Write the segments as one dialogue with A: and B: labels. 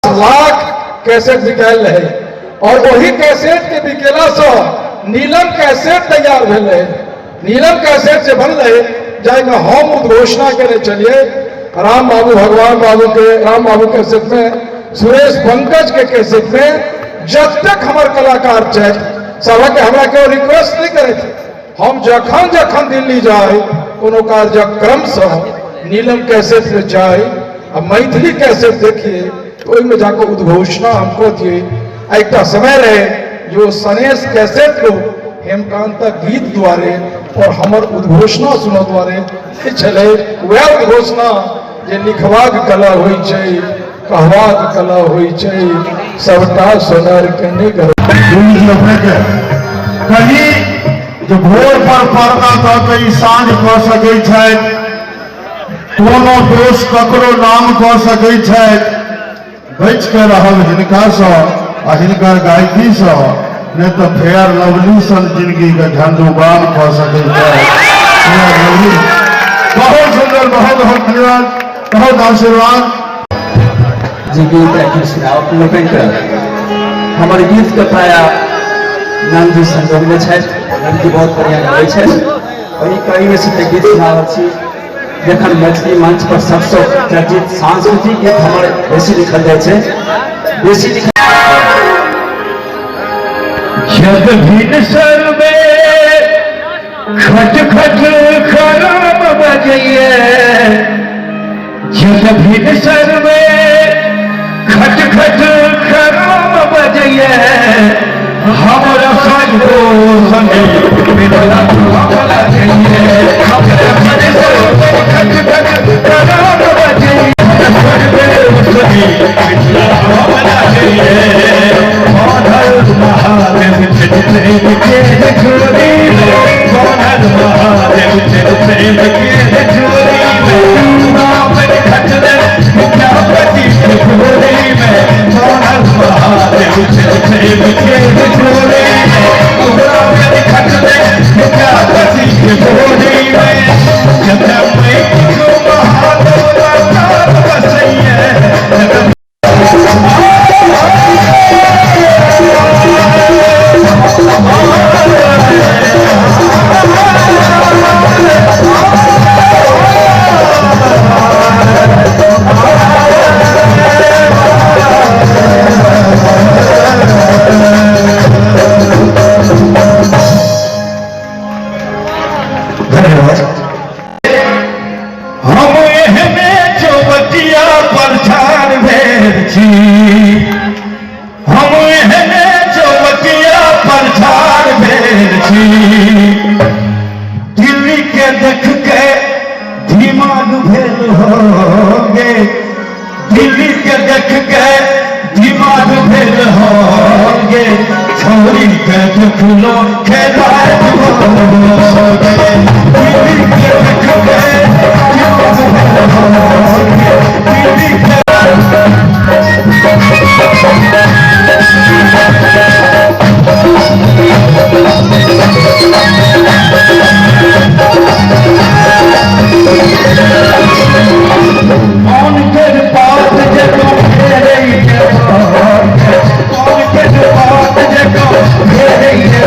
A: Lakh cassette बिकायल रहे और वही कैसेट के बिकेला से नीलम कैसेट तैयार भेल रहे। नीलम कैसेट से बनल रहे जाहिमे हम उद्घोषणा केने छलियै राम बाबू भगवान बाबू के, राम बाबू कैसेट में, सुरेश पंकज के कैसेट में जब तक हमर कलाकार छथि सबके हमरा केओ रिक्वेस्ट नहीं करे थे। हम जखन जखन दिल्ली जाए कोनो कार्यक्रम से नीलम कैसेट में जाए आ मैथिली कैसेट देखिए तो ओहिमे जाकर उद्घोषणा हम कऽ दिए। आ एकटा समय रहे जो सनेश कैसेट लोग हेमकांतक गीत द्वारे और हमर उद्घोषणा सुनऽ द्वारे छलै। वएह उद्घोषणा जे लिखबाक कला होइ छै, कहबाक कला होइ छै, सबटा सोनार के नहि घर।
B: कही जे भोर पर पर्दा दऽ के ई साँझ कऽ सकै छथि, कोनो दोष ककरो नाम कऽ सकै छथि, बचि के रहब हिनकासँ आ हिनकर गायकीसँ, नहि तऽ फेयर लवली सन जिंदगी के झंडू बाम कऽ सकै छथि। फेयर लवली बहुत सुंदर, बहुत बहुत धन्यवाद, बहुत आशीर्वाद।
C: जी गीत एखन सुनाओ लोकनिके। हमर गीतके प्रायः नंदी संजोगने छथि, नंदी बहुत बढ़िया गाबै छथि। ओहि कड़ीमे से तऽ गीत सुना रहल छी। जखन मैथिली मंच पर सबसँ चर्चित सांस्कृतिक गीत हमर बेसी लिखल जाइ छै, बेसी लिखल।
B: जब भिनसर में खट खट खराब बजैये, जब भिनसर में खट खट खराब बजैये, हमरा साजो संगे मिलला हमरा जइये। हमरा भिनसर में खट खट खराब बजैये, मिलला हमरा जइये। महादेव प्रेम के झोली में, महादेव प्रेम के झोली में, खटले विद्यापति के झोली में, महादेव प्रेम के झोली में, खटले विद्यापति के झोली में। जब मैं महादेव बसैये।
A: धन्यवाद।
B: हम एहने चौबटिया पर ठाढ़ भेल छी, हम एहने चौबटिया पर ठाढ़ भेल छी, दिल्ली के देख के दिमाग भेल होगे, दिल्ली के देख के दिमाग भेल होगे, छोरी के देखलो खेलाय होगे, दिल्ली के देख के दिमाग भेल होगे, दिल्ली के। कौन के पात जे को फेरे के, कौन के पात जे को फेरे के,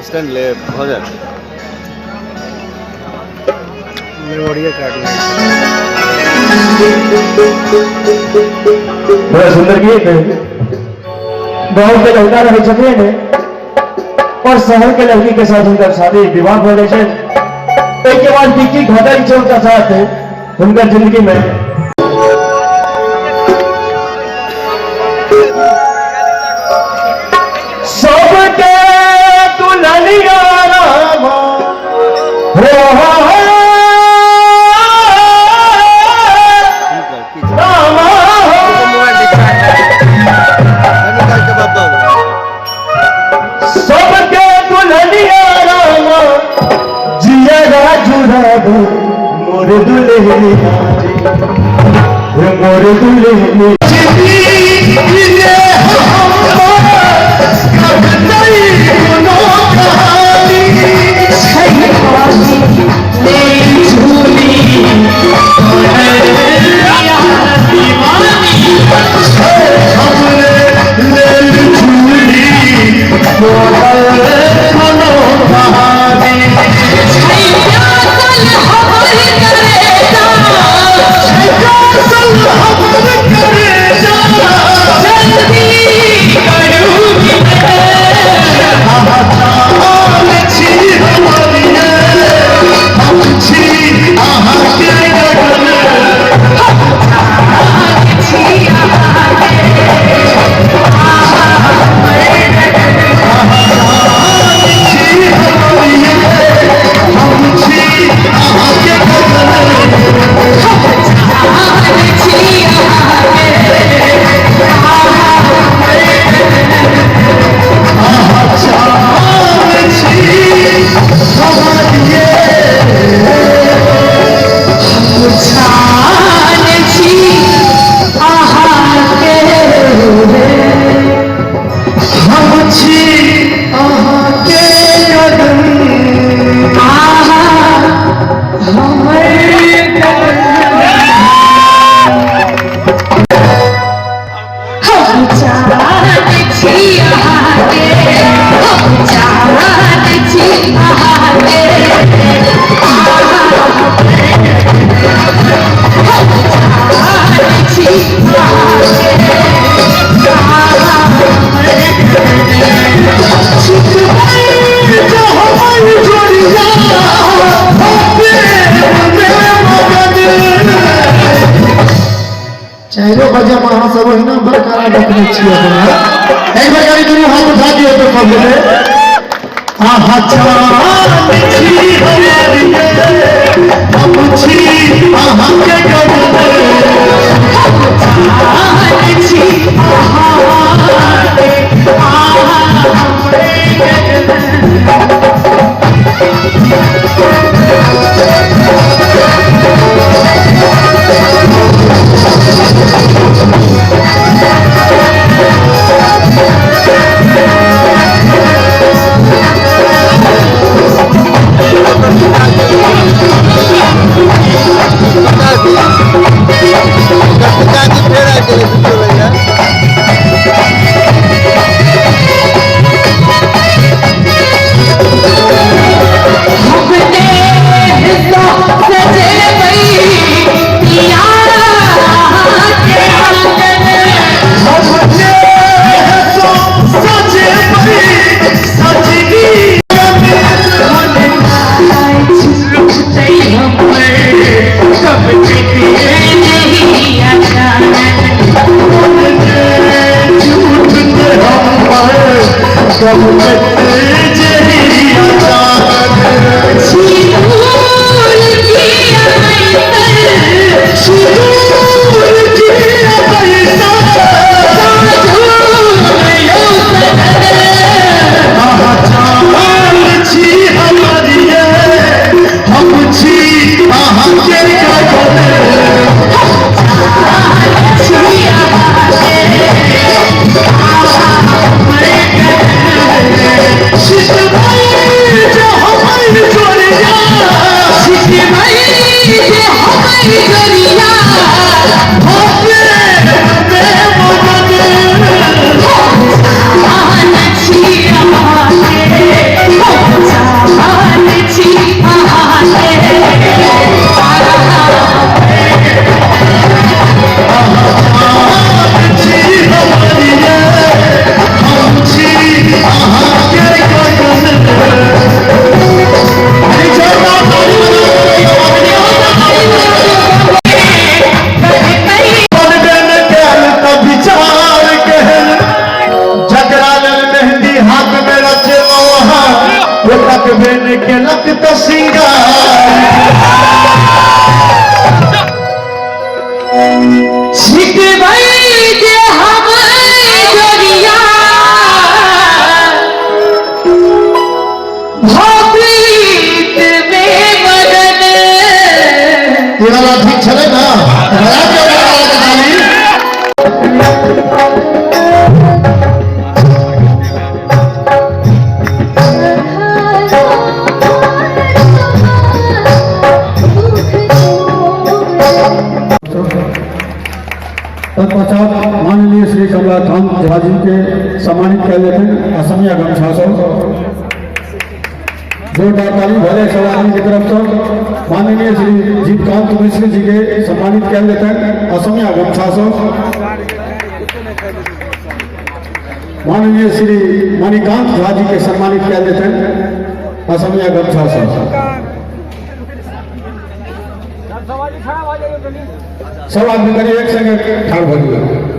D: स्टैंड ले भऽ जायत।
C: बड़ा सुंदर गीत। गाँव के लड़का रहे छथिन और शहर के लड़की के साथ हुनकर शादी विवाह भऽ जाइ छै, ओहिके बाद की की घटल छै हुनका साथ हुनकर जिंदगी में। सबके दुल्हनिया रामा हो।
B: जुड़ाबू मोर दुल्हनिया जी, मोर दुल्हनिया।
A: चारो बजे में अहाँ सब ओहिना बरकरार रखने छियै अपना। एक बार गाड़ी दुनू हाथ उठा दियौ तऽ पहिले।
B: आहा चाँद छी हमारिये, हम छी अहाँके गगन।
E: चाँद छी अहाँके, अहाँ हमरे गगन।
B: ई वाला ठीक छलै ना?
A: तत्पश्चात माननीय श्री कमलाकांत झा जी के सम्मानित कयल जेतनि असमिया गमछा सँ। जोरदार ताली भले सब आदमी के तरफ से माननीय श्री जीवकांत मिश्र जी के सम्मानित कयल जेतनि असमिया गमछा सँ। माननीय श्री मणिकांत झा जी के सम्मानित कयल जेतनि असमिया गमछा सँ। सब आदमी कनि एक संगे ठाढ़ भऽ जइयौ।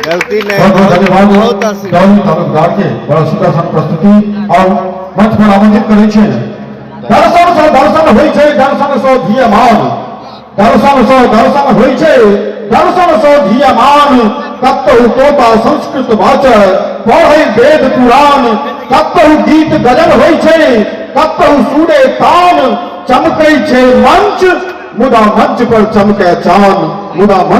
D: गलती नहीं।
B: बहुत धन्यवाद तालुकदार के बड़ा सुंदर सन प्रस्तुति और मंच पर आमंत्रित करै छै। दर्शन से दर्शन होइ छै, दर्शन से धीयमान, दर्शन से दर्शन होइ छै, दर्शन से धीयमान, कतहु तोता संस्कृत बाजै पढ़ै वेद पुराण, कतहु गीत गजल होइ छै, कतहु सूरे तान, चमकै छै मंच मुदा मंच पर चमकै चान, मुदा